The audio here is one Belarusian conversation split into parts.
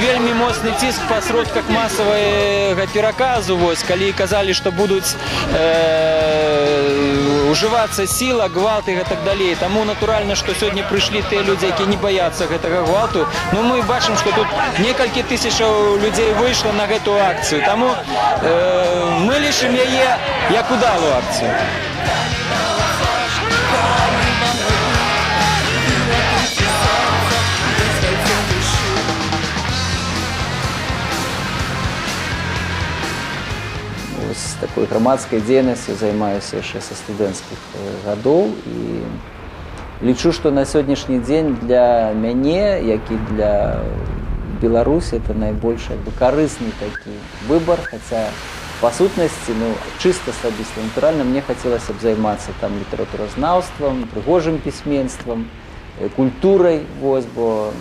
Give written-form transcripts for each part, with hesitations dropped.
вельмі моцны ціск па сродках масавага пераказу, вось, калі казалі, што будуць ужывацца сіла, гвалт і гэтак далей. Таму натуральна, што сёння прыйшлі тыя людзі, якія не баяцца гэтага гвалту. Ну, мы бачым, што тут некалькі тысячаў людзей выйшла на гэту акцыю. Таму мы лічым яе як удалую акцыю. Вось такой грамадскай дзейнасцю займаюся яшчэ са студэнцкіх гадоў і лічу, што на сённяшні дзень для мяне, як і для Беларусі, это найбольш як бы карысны такі выбар, хаця па сутнасці, ну, чыста асабіста, натуральна, мне хацелася б займацца там літаратуразнаўствам, прыгожым пісьменствам, культурай, вось, бо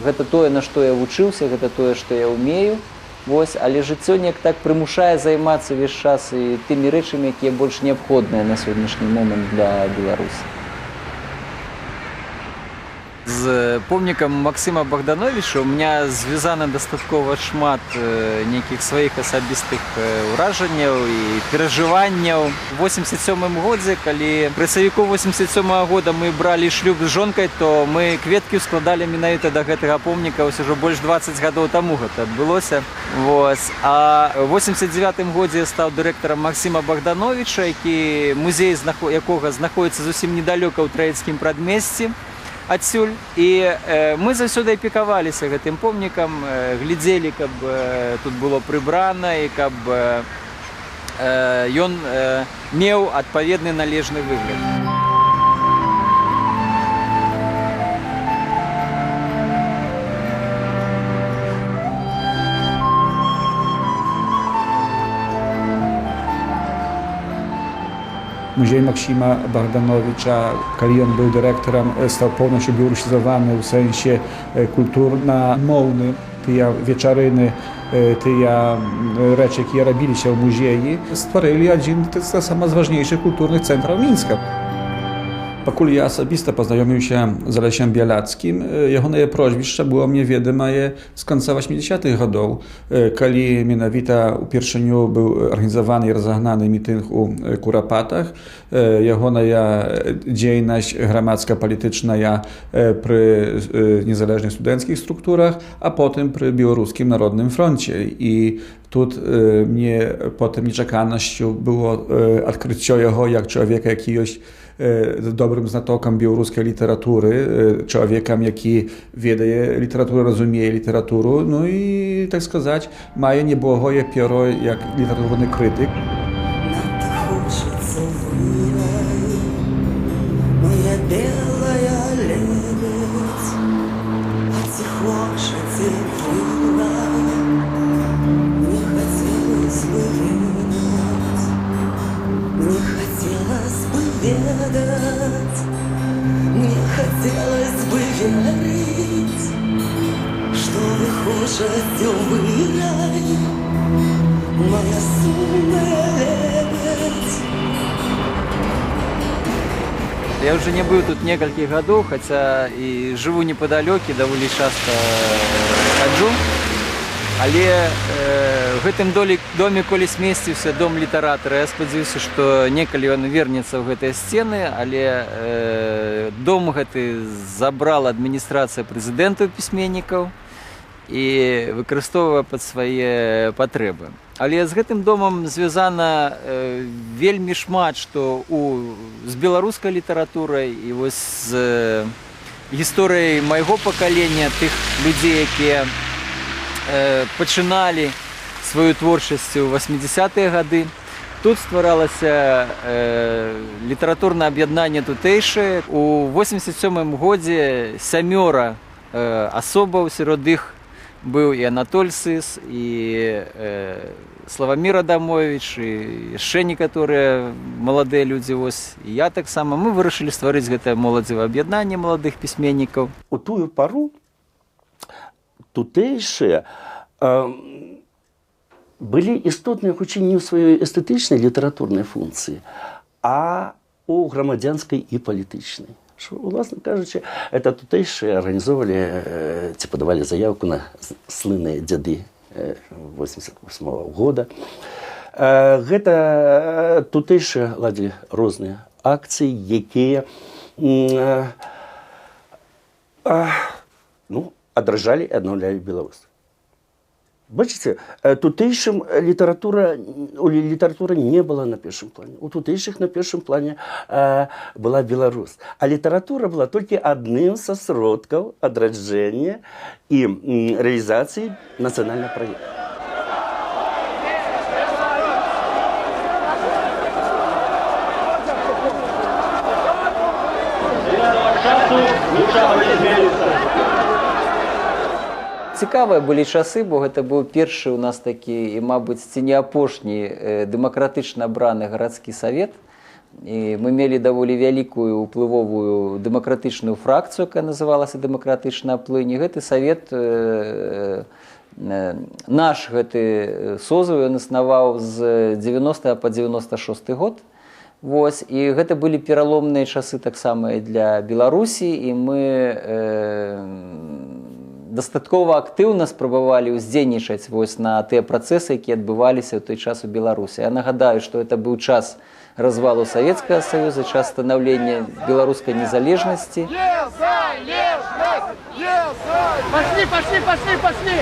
гэта тое, на што я вучыўся, гэта тое, што я ўмею. Вось, але жыццё неяк так прымушае займацца ўвесь час і тымі рэчамі, якія больш неабходныя на сённяшні момант для Беларусі. З помнікам Максіма Багдановіча у меня звязана дастаткова шмат нейкіх сваіх асабістых ўражанняў і перажыванняў. У 87 годзе, калі красавіку 87 года мы бралі шлюб з жонкай, то мы кветкі складалі менавіта да гэтага помніка, вось ужо больш 20 гадоў таму гэта адбылося. Вось. А ў 89 годзе я стаў дырэктарам Максіма Багдановіча, які музей якога знаходіцца зусім недалёка ў Траецкім прадмесці адсюль. І мы заўсёды апекаваліся гэтым помнікам, глядзелі, каб тут было прыбрана і каб ён меў адпаведны належны выгляд. Музей Maksima Bogdanowicza, kiedy on był dyrektorem, stał полностью białorusizowany w sensie kulturno-mownym. Te wieczaryny, te rzeczy, jakie robili się w muzei, stworzyli jeden z ważniejszych kulturnych centrów Mińska. Пакуль я асабіста пазнаёміўся з Алесем Бялацкім, ягонае прозвішча было мне ведамае з канца 80-х гадоў, калі менавіта ўпершыню быў арганізаваны і разагнаны мітынг у Курапатах. Ягоная дзейнасць грамадска-палітычная пры незалежных студэнцкіх структурах, а потым пры Беларускім народным фронце. І тут мне потым нечаканасцю было адкрыццё яго як чалавека, які ёсць dobrym znatokiem białoruskiej literatury, człowiekiem, jaki wiedzie literaturę, rozumie literaturę, no i tak сказать, ma niebłagoje pióro jak literaturny krytyk. Моя белая лебедь, а ці хочаце вырай, мне хотелось бы ведать, мне хотелось бы ведать, мне хотелось бы верить, что вы хочаце вырай, моя сумная лебедь. Я уже не быў тут некалькі гадоў, хаця і жыву непадалёк і даволі часта хаджу. Але в гэтым доме колісь месціўся дом літаратара. Я спадзяюся, што некалі ён вернецца ў гэтыя сцены, але дом гэты забрала адміністрацыя прэзідэнтаў пісьменнікаў і выкарыстоўвае пад свае патрэбы. Але з гэтым домам звязана вельмі шмат што з беларускай літаратурай і вось з гісторыяй майго пакалення, тых людзей, якія пачыналі сваю творчасць у 80-е гады. Тут стваралася літаратурнае аб'яднанне «Тутэйшае». У 87-м годзе сямёра асобаў, сярод іх быў і Анатоль Сыс, і Славамір Адамовіч, і яшчэ некаторыя маладыя людзі, вось, і я таксама. Мы вырашылі стварыць гэтае моладзевае аб'яднанне маладых пісьменнікаў. У тую пару тутэйшыя былі істотныя хутчэй не ў сваёй эстэтычнай літаратурнай функцыі, а у грамадзянскай і палітычнай. Що, уласна кажучи, это тутэйшыя арганізоўвалі ці падавалі заявку на слынныя Дзяды 88 -го года. Гэта тутэйшыя ладзілі розныя акцыі, якія ну, адражалі і аднаўлялі беларус. Бачыце, тутэйшым літаратура не была на першым плане. У тутэйшых на першым плане была Беларусь. А літаратура была толькі адным са сродкаў адраджэння і рэалізацыі нацыянальнага праекта. Цікавыя былі часы, бо гэта быў першы ў нас такі і, мабыць, ці не апошні дэмакратычна абраны гарадскі савет. І мы мелі даволі вялікую ўплывовую дэмакратычную фракцыю, якая называлася «Дэмакратычная плынь». І гэты савет, наш гэты созыў, ён існаваў з 90 па 96 год. Вось, і гэта былі пераломныя часы таксама і для Беларусі, і мы дастаткова актыўна спрабавалі ўздзейнічаць вось на тыя працэсы, якія адбываліся ў той час у Беларусі. Я нагадаю, што это быў час развалу Савецкага Саюза, час станаўлення беларускай незалежнасці. Пошли, пошли, пошли, пошли!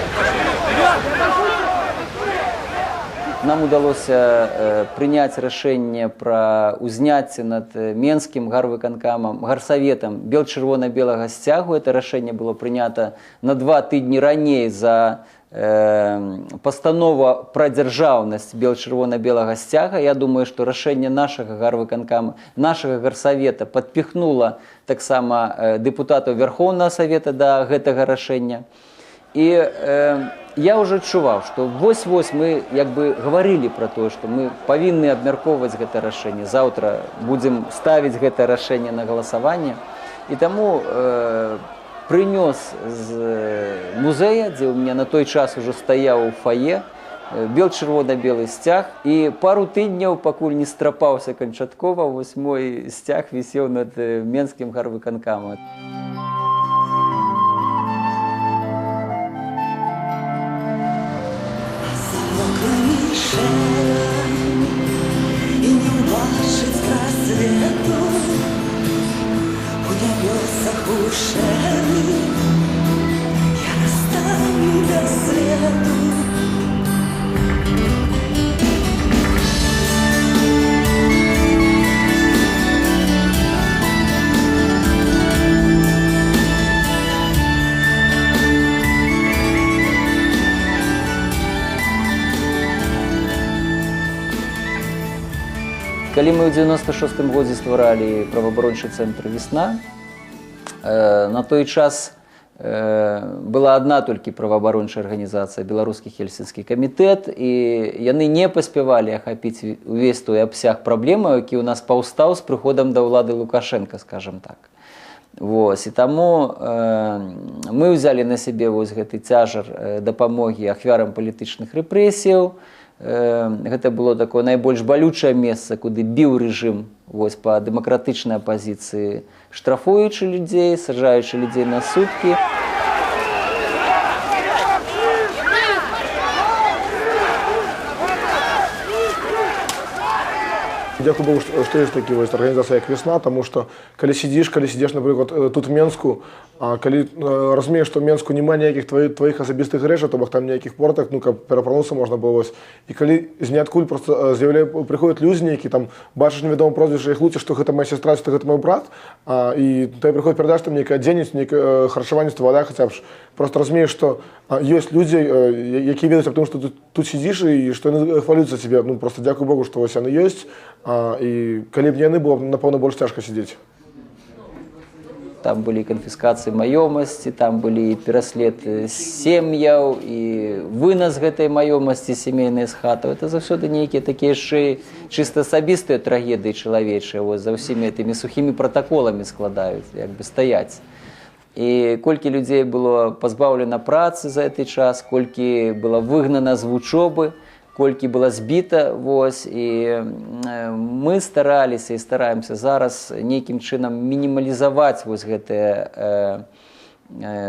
Нам удалося прыняць рашэнне пра ўзняцце над Менскім гарвыканкамам, гарсаветам бел-чырвона-белага сцягу. Это рашэнне было прынята на 2 тыдні раней за пастанова пра дзяржаўнасць бел-чырвона-белага сцяга. Я думаю, што рашэнне нашага гарвыканкама, нашага гарсавета падпіхнула таксама дэпутатаў Вярхоўнага Савета да гэтага рашэння. І я ўжо адчуваў, што вось-вось мы як бы гаварылі пра тое, што мы павінны абмяркоўваць гэта рашэнне. Заўтра будзем ставіць гэта рашэнне на галасаванне. І таму прынёс з музея, дзе ў мяне на той час ужо стаяў у фае, бел-чырвона-белы сцяг. І пару тыдняў, пакуль не страпаўся канчаткова, вось мой сцяг вісеў над Менскім гарвыканкамам. И не убачыць прасвету у нябёсах у шэры, я растану без следу. Калі мы ў 96-м годзе стваралі праваабарончы цэнтр «Весна», на той час была адна толькі праваабарончая арганізацыя «Беларускі хельсінскі камітэт», і яны не паспявалі ахапіць увесь той абсяг праблемаў, які ў нас паўстаў з прыходам да ўлады Лукашэнка, скажам так. Вось, і таму мы ўзялі на сябе вось гэты цяжар дапамогі ахвярам палітычных рэпрэсіяў. Гэта было такое найбольш балючае месца, куды біў рэжым вось, па дэмакратычнай апазіцыі, штрафуючы людзей, саджаючы людзей на суткі. Дзякуй Богу, што ёсць такі вось арганізацыя, як «Весна», таму што калі сидзіш, напрыклад, тут в Менску, а калі разумееш, што ў Менску няма ніякіх тваіх асабістых рэчаў, то бок там ніякіх портак, ну, каб перапрануцца можна было, вось. І калі з ніадкуль проста прыходзяць людзі нейкі, там, бачыш невядомае прозвішча, іх луціш, што гэта моя сестра, што гэта мой брат, і табе прыходзіць перадаць, там нейкае адзенне, нейкае харчаванне, вада хаця б. Проста разумееш, што ёсць людзі, якія ведаюць аб тым, што тут сидзіш і што яны хвалююцца цябе. Ну, проста дзякуй Богу, што вось яны ёсць. І калі б не яны, было б, напэўна, больш цяжка сядзець. Там былі канфіскацыі маёмасці, там былі і пераслед сем'яў, і вынас гэтай маёмасці сямейнай з хатаў. Это заўсёды нейкія такія яшчэ чыста асабістыя трагедыі чалавечыя, вось, за ўсімі гэтымі сухімі пратаколамі складаюць, як бы стаяць. І колькі людзей было пазбаўлена працы за гэты час, колькі было выгнана з вучобы. Колькі было збіта. Вось, і мы стараліся і стараемся зараз нейкім чынам мінімалізаваць вось гэтыя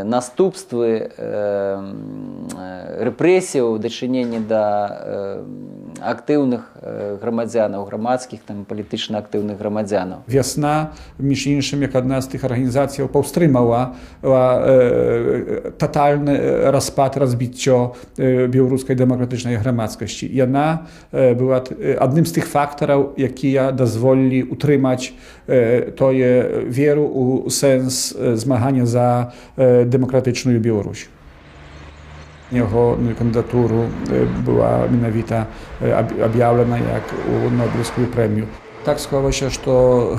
наступствы рэпрэсіяў у дачыненні да актыўных грамадзянаў, грамадскіх, там, палітычна актыўных грамадзянаў. Wiosna, między innymi, jak jedna z tych organizacji, powstrzymała totalny rozpad, rozbicie białoruskiej demokratycznej gromadzkości. I ona była jednym z tych faktorów, jakie dozwolili utrzymać to wieru u sens zmagania za demokratyczną Białoruś. Jego kandydatura była mianowita objawlona jak u Nobelowską premię. Tak stało się, że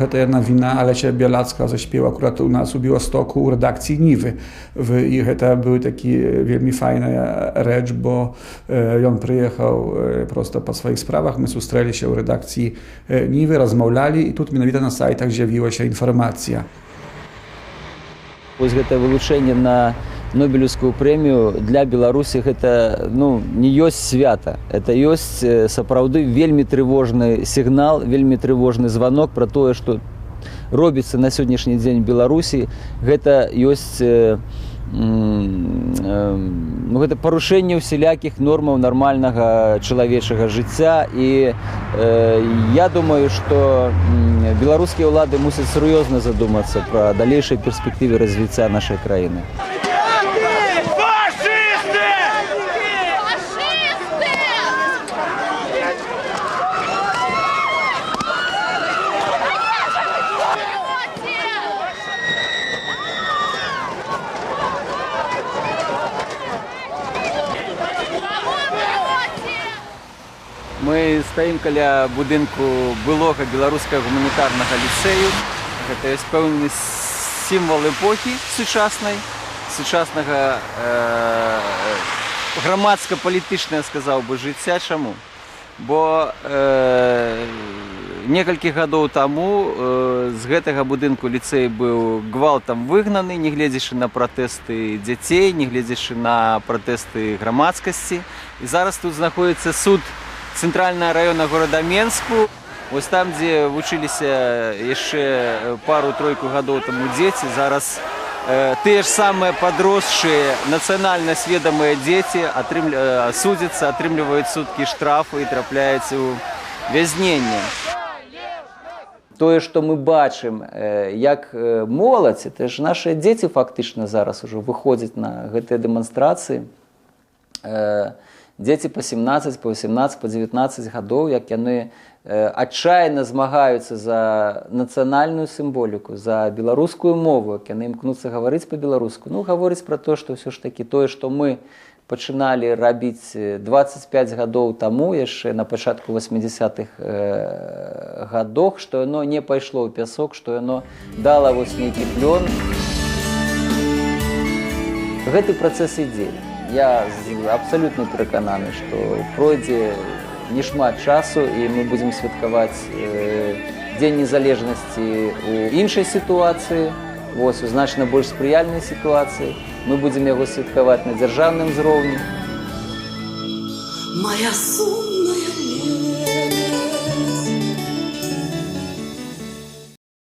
ta nowina Alesia Bialacka zaśpiewa akurat u nas u Białostoku u redakcji Niwy. I to był taki wielmi fajna rzecz, bo on przyjechał prosto po swoich sprawach, my sustreli się u redakcji Niwy, rozmawiali i tu mianowita na sajtach zjawiła się informacja. Вось гэтае вылучэнне на Нобелеўскую прэмію для Беларусі гэта, ну, не ёсць свята. Это ёсць сапраўды вельмі трывожны сігнал, вельмі трывожны званок пра тое, што робіцца на сённяшні дзень Беларусі. Гэта ёсць ну, гэта парушэнне ўсялякіх нормаў нармальнага чалавечага жыцця. І я думаю, што беларускія ўлады мусяць сур'ёзна задумацца пра далейшай перспектыве развіцця нашай краіны. Фашисты! Фашисты! Мы стаім каля будынку былога беларускага гуманітарнага ліцэю. Гэта ёсць пэўны сімвал эпохі сучаснай, сучаснага грамадска-палітычнага, сказаў бы, жыцця. Чаму? Бо некалькі гадоў таму з гэтага будынку ліцэй быў гвалтам выгнаны, нягледзячы на пратэсты дзяцей, нягледзячы на пратэсты грамадскасці. І зараз тут знаходзіцца суд цэнтральнага раёна горада Менску. Вось там, дзе вучыліся яшчэ пару-тройку гадоў таму дзеці, зараз тыя ж самыя падросшыя нацыянальна сведамыя дзеці судзяцца, атрымліваюць суткі штрафу і трапляюць у вязненне. Тое, што мы бачым, як моладзь, это ж нашыя дзеці фактычна зараз ужо выходзяць на гэтыя дэманстрацыі. Дзеці па 17, па 18, па 19 гадоў, як яны адчайна змагаюцца за нацыянальную сімволіку, за беларускую мову, як яны імкнуцца гаварыць па-беларуску. Ну, гаворыць пра то, што ўсё ж такі тое, што мы пачыналі рабіць 25 гадоў таму, яшчэ на пачатку 80-х гадах, што яно не пайшло ў пясок, што яно дала вось нейкі плён. Гэты працэс ідзе. Я абсалютна перакананы, што пройдзе не шмат часу і мы будзем святкаваць Дзень незалежнасці ў іншай сітуацыі, вось, у значна больш спрыяльнай сітуацыі. Мы будзем яго святкаваць на дзяржаўным узроўні. Моя сумная